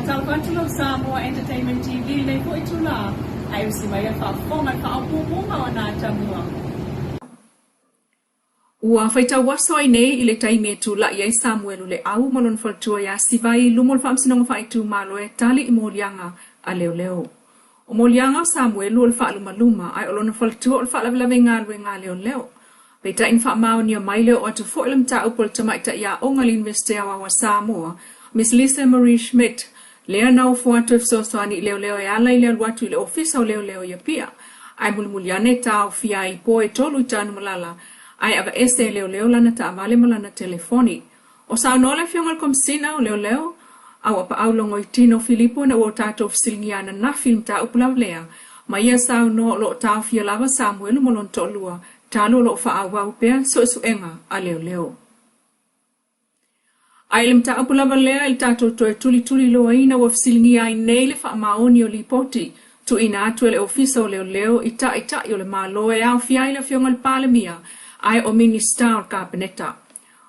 Faatalofa atu lau Samoa Entertainment TV i lenei foi itula, ae usi mai a faafofoga i le faaopoopoga o ana atamua. Ua faitau aso ai nei i le taimi e tula'i ai Samuelu Leau ma lona faletua iā Sivai i luma o le Faamasinoga Faaitumalo e tali i moliaga a leoleo. O moliaga o Samuelu o le faalumaluma ae o lona faletua o le faalavelave i galuega a leoleo. Peitai na faamaonia mai le oo atu foi o le mataupu a le tamaitai aoga i le Iunivesite Aoao a Samoa, Miss Lisa Marie Schmidt, lea na ofo atu e fesoasoani i leoleo e ala i le alu atu i le Ofisa o Leoleo i Apia, ae mulimuli ane taofia ai i po e tolu i Tanumalala, ae aveese e leoleo lana taavale ma lana telefoni. O saunoa le Afioga i le Komesina o Leoleo, Auapaau Logoitino Filipo ina ua o tatou fesiligia ananafi i le mataupu lava lea, ma ia saunoa o lo o taofia lava Samuelu ma lona toalua, talu o lo o faaauau pea suesuega a leoleo. Ae i le mataupu lava lea i le tatou toe tulituliloaina ua fesiligia ai nei le faamaoni o lipoti tuuina atu e le Ofisa o Leoleo i Taitai o le Malo e aofia ai le Afioga i le Palemia ae o Minisita o le Kapeneta.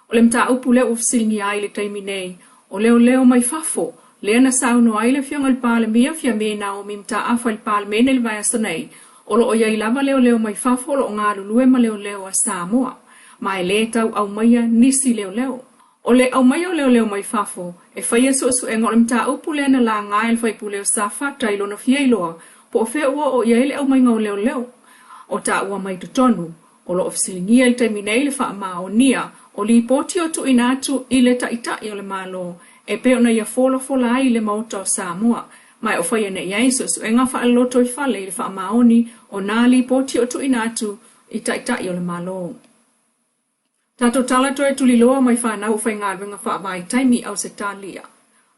O le mataupu lea ua fesiligia ai i le taimi nei, o leoleo mai fafo, lea na saunoa ai le Afioga i le Palemia Fiame Naomi Mataafa i le Palemene i le vaiaso nei, o lo o i ai lava leoleo mai fafo o lo o galulue ma leoleo a Samoa, ma e le tau aumaia nisi leoleo. O le aumaia o leoleo mai fafo, e faia suesuega o le mataupu lea na laga e le faipule o Safata i lona fia iloa po o fea ua oo i ai le aumaiga o leoleo. O taua mai totonu, O lo o fesiligia i le taimi nei le faamaonia o lipoti o tuuina atu i le Taitai o le Malo e pei ona ia folafola ai i le Maota o Samoa, ma e o fai ane i ai suesuega faalelotoifale i le faamaoni o nā lipoti o tuuina atu i Taitai o le Malo. Tatou tala toe tuliloa mai fanau o faigaluega faavaitaimi i Ausetalia.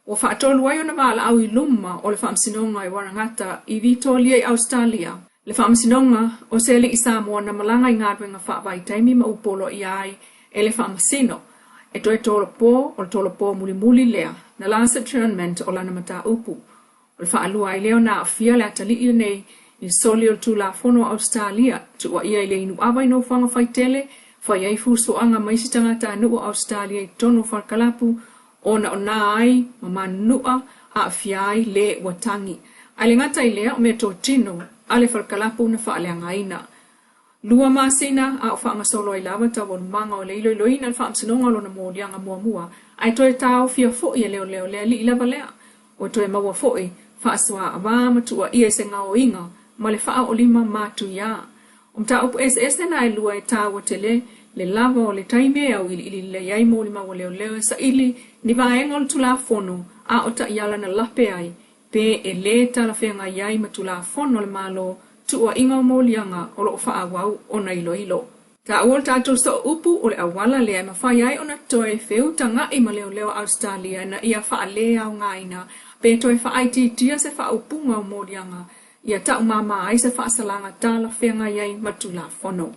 Ua faatolu ai ona valaau i luma o le Faamasinoga i Warangata i Vitolia i Ausetalia, le Faamasinoga o se alii Samoa na malaga i galuega faavaitaimi ma upolo ia ai e le Faamasino e toe tolopo o le tolopo mulimuli lea na last adjournment o lana mataupu. O le faalua ai lea ona aafia le atalii lenei i soli o le Tulafono a Ausetalia, tuuaia i le inu ava i nofoaga faitele, fai ai fusoaga ma isi tagatanuu o Ausetalia i totonu o falekalapu, ona o nā ai ma manunua aafia ai le ua tagi. Ae le gata i lea, o meatotino a le falekalapu na faaleagaina. Lua masina a o faagasolo ai lava taualumaga o le iloiloina o le faamasinoga o lona moliaga muamua, ae toe taofia foi e leoleo le alii lava lea. Ua toe maua foi faasoa-ava ma tuuaia i se gaoiga ma le faaoolima matuia. O mataupu eseese na e lua e taua tele le lava o le taimi e auiliili lelei ai molimau a leoleo e saili ni vaega o le Tulafono a o taiala na lape ai pe e lē talafeagai ai ma Tulafono a le Malo tuuaiga o moliaga o lo o faaauau ona iloilo. Taua le tatou sooupu o le auala lea e mafai ai ona toe feutaga'i ma leoleo a Ausetalia ina ia faaleaogaina pe toe faaitiitia se faaupuga o moliaga ia taumāmā ai se faasalaga talafeagai ai ma Tulafono.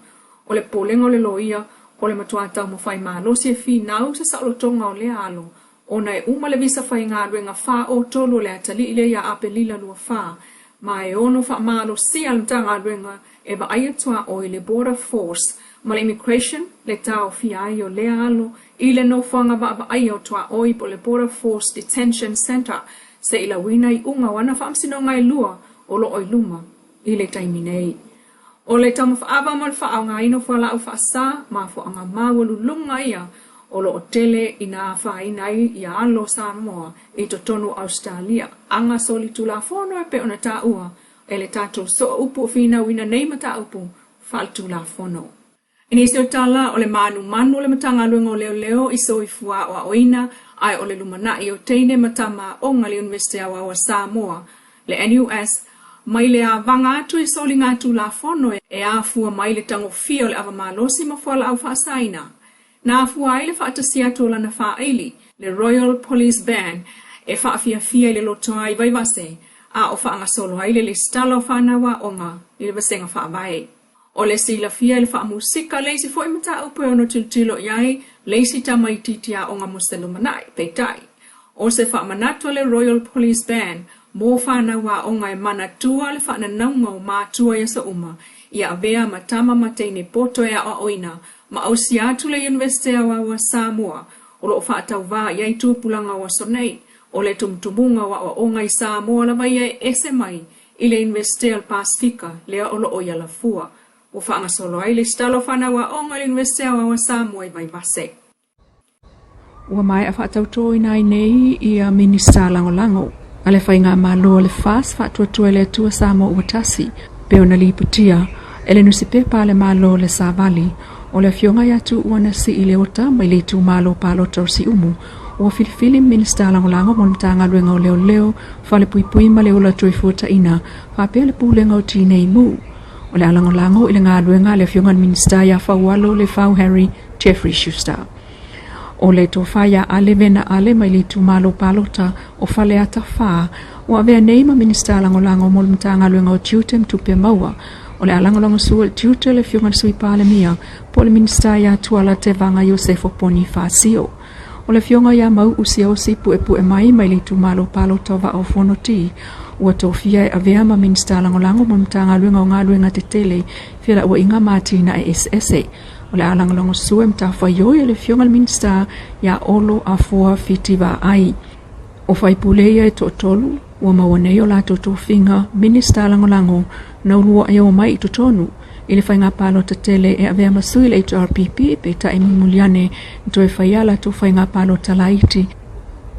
O le popolega o le loia o le matuā taumafai malosi e finau se saolotoga o lea alo ona e uma le visa faigaluega 43 o le atalii lea ia Apelila 24, ma e ono faamalosia le Matagaluega e vaaia tuaoi le Border Force ma le Immigration le taofia ai o lea alo i le nofoaga vaavaaia o tuaoi po o le Border Force Detention Centre se i lauina iuga o ana faamasinoga e lua o lo o i luma i le taimi nei. O le taumafaava ma le faaaogaina o fualaau faasa, mafuaaga maualuluga ia o lo o tele ina afaina ai ia alo o Samoa i totonu o Ausetalia, aga solitulafono e pei ona taua e le tatou sooupu o finauina nei mataupu faaletulafono. I nisi o tala, o le manumanu o le Matagaluega o Leoleo i soifua aoaoina ae o le lumanai o teine ma tama aoga i le Iunivesite Aoao a Samoa, le NUS, mai le avaga atu i soligatulafono e afua mai le tagofia o le ava malosi ma fualaau faasaina. Na afua ai le faatasi atu o lana faaili, le Royal Police Band, e faafiafia i le lotoa i Vaivase, a o faagasolo ai le lesitala o fanau aoga i le vasega faavae. O le silafia i le faamusika le isi foi mataupu e ono tilotilo i ai le isi tamaitiiti aoga mo se lumanai. Peitai, o se faamanatu a le Royal Police Band mo fanau aoga e manatua le faananauga o matua i aso uma, ia avea ma tama ma teine poto e aoaoina ma ausia atu le Iunivesite Aoao a Samoa o lo o faatauvā i ai tupulaga o aso nei. O le tumutumuga o aʻoaʻoga i Samoa lava ia e ese mai i le Iunivesite o le Pasefika lea o lo o i Alafua, ua faagasolo ai le lesitala o fanau aoga i le Iunivesite Aoao a Samoa i Vaivase. Ua maea faatautoina ai nei ia Minista Lagolago a le Faigamalo a le FAS Faatuatua i le Atua Samoa Ua Tasi, pei ona lipotia e le nusipepa a le Malo le Savali o le Afioga ia Tuuana Sii Leota mai le itumalo palota o Siumu, ua filifili Minista Lagolago mo le Matagaluega o Leoleo, Falepuipui ma le Ola Toefuataina faapea le Pulega o Tinei Mu. O le a lagolago i le galuega a le Afioga i le Minisita ia Faualo Lefau Harry Jeffrey Schuster. O le tofa ia Ale Vena Ale mai le itumalo palota o Faleata 4, ua avea nei ma Minisita Lagolago mo le Matagaluega o Tiute ma Tupe Maua. O le a lagolagosua i le tiute le Afioga i le Sui Palemia po o le Minisita ia Tuala Tevaga Iosefo Ponifasio. O le Afioga ia Mau'u Siaosi Puepuemai mai le itumalo palota o Vaa o Fonoti, ua tofia e avea ma Minisita Lagolago mo le Matagaluega o Galuega Tetele, Felauaiga ma Atinae Eseese. O le a lagolagosua e matafaioi e le Afioga i le Minisita ia Olo Afoa Fiti Vaai. O faipule ia e toatolu ua maua nei o latou tofiga Minista Lagolago na uluai omai i totonu i le faiga palota tele e avea ma sui le HRPP, peitai mulimuli ane na toe fai a latou faiga palota laiti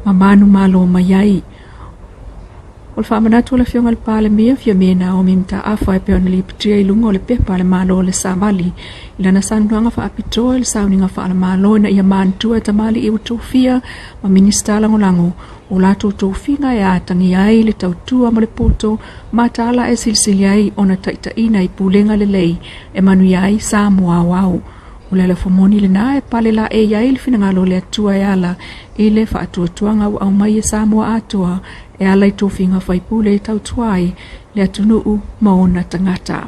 ma manumalo mai ai. O le faamanatu a le Afioga i le Palemia, Fiamē Naomi Mataafa e pei ona lipotia i luga o le pepa a le Malo o le Savali i lana saunoaga faapitoa i le sauniga faale-Malo ina ia manatua e tamalii ua tofia ma Minisita Lagolago o latou tofiga e atagia ai le tautua ma le poto mataala e silisili ai ona taitaiina i pulega lelei e manuia ai Samoa aoao. O le alofa moni lena e pale laei ai le finagalo o le Atua e ala i le faatuatuaga ua aumai e Samoa atoa e ala i tofiga faipule e tautua ai le atunuu ma ona tagata.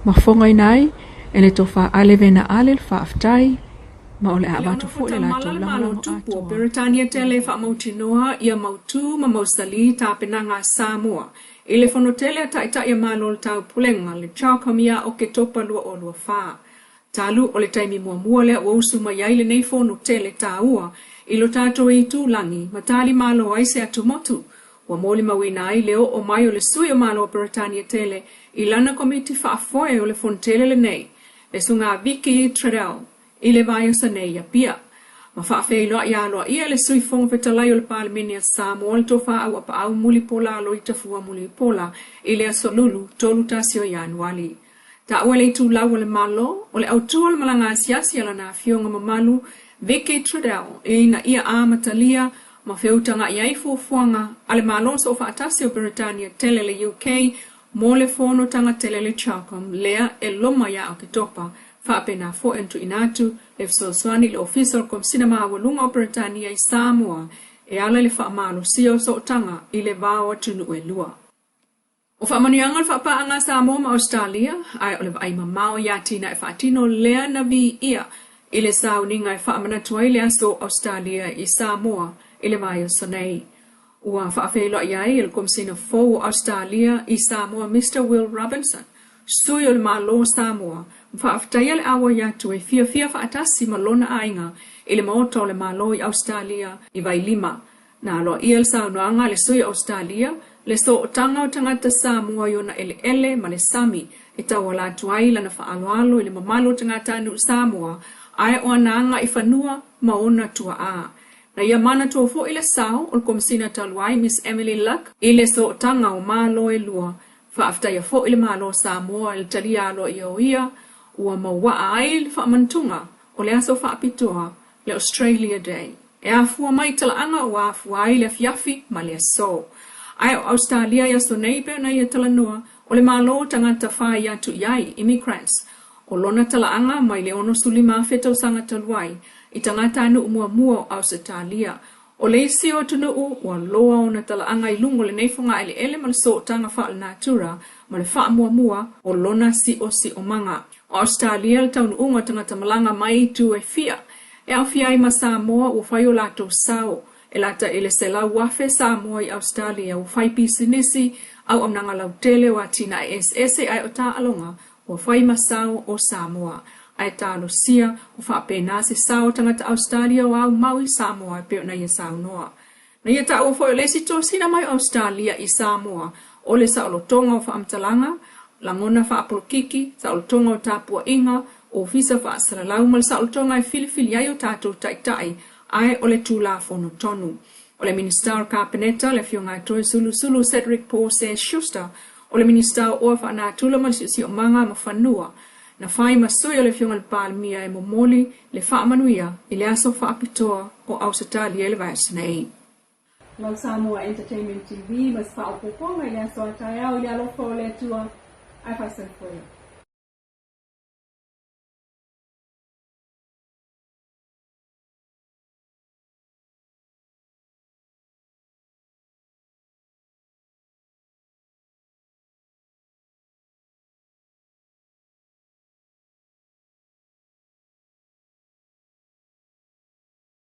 Mafogaina ai e le tofa Ale Vena Ale le faafetai ma o le a avatu foi le latou lagolago atoa. Peretania tele e faamautinoa ia mautu ma mausali tapenaga a Samoa i le fono tele a Taitai a Malo o le Taupulega, le CHOGM ia Oketopa 2024. Talu o le taimi muamua lea ua usu mai ai lenei fono tele taua i lo tatou itulagi ma talimalo ai se atumotu, ua molimauina ai le oo mai o le sui o Malo o Peretania tele i lana komiti faafoe o le fono tele lenei, le Susuga Vicki Treadell, i le vaiaso nei i Apia. Ma faafeiloai aloaia le Sui Fofoga Fetalai o le Palemene a Samoa le Tofa Auapaau Mulipola Aloita Fua Mulipola i le Aso Lulu 31 o Ianuali. Taua le itulau o le Malo, o le autu o le malaga asiasi a lana Afioga mamalu Vicki Treadell ina ia amatalia ma feutaga'i ai fuafuaga a le Malo Soofaatasi o Peretania Tele le UK mo le fonotaga tele le CHOGM lea e loma ia Oketopa. Faapena foi ona tuuina atu le fesoasoani i le Ofisa o le Komesina Maualuga o Peretania i Samoa e ala i le faamalosia o sootaga i le va o atunuu e lua. O faamanuiaga o le faapaaga a Samoa ma Ausetalia, ae o le vaai mamao i atinae faatino lea na viia i le sauniga e faamanatu ai le aso o Ausetalia i Samoa i le vaiaso nei. Ua faafeiloai ai e le Komesina fou o Ausetalia i Samoa Mister Will Robinson, sui o le Malo o Samoa, ma faafetaia le auai atu e fiafia faatasi ma lona aiga i le Maota o le Malo i Ausetalia i Vailima. Na aloaia le saunoaga a le sui o Ausetalia, le sootaga o tagata Samoa i ona eleele ma le sami e tauala atu ai lana faaaloalo i le mamalu o tagatanuu Samoa ae o ana aga i fanua ma ona tuaa. Na ia manatua foi le sao o le Komesina talu ai Miss Emily Luck i le sootaga o Malo e lua. Faafetaia foi le Malo o Samoa i le talia aloaia o ia ua mauaa ai le faamanatuga o le aso faapitoa le Australia Day. E afua mai i talaaga ua afua ai le afiafi ma le aso. Ae o Ausetalia i aso nei pei ona ia talanoa, o le Malo o tagata fai atu i ai, immigrants, O lona talaaga mai le 65,000 tausaga talu ai, i tagatanuu muamua o Ausetalia. O le isi o atunuu ua loa ona talaaga i luga o lenei fogaeleele ma le sootaga faalenatura ma le faamuamua o lona siosiomaga. O Ausetalia le taunuuga o tagata malaga mai itu e fia, e aofia ai ma Samoa ua fai o latou sao E lata i le 100,000 Samoa i Ausetalia ua fai pisinisi, auaunaga lautele o atinae eseese ae o taaloga ua fai ma sao o Samoa. Ae talosia o faapena se sao o tagata Ausetalia o au mau i Samoa e pei ona ia saunoa. Na ia taua foi o le isi tosina mai o Ausetalia i Samoa o le saolotoga o faamatalaga, lagona faapolokiki, saolotoga o tapuaiga, ofisa faasalalau ma le saolotoga e filifili ai o tatou taitai ae o le Tulafono tonu. O le Minisita o le Kapeneta, le Afioga ia Toeolesulusulu Cedric Paul Schuster, o le Minisita o Oa Faanatura ma le Siosiomaga ma Fanua, na fai ma sui o le Afioga i le Palemia e momoli le faamanuia i le aso faapitoa o Ausetalia i le vaiaso nei. Lau Samoa Entertainment TV ma se faaopoopoga i le aso a taeao i le alofa o le Atua ae faasoifua.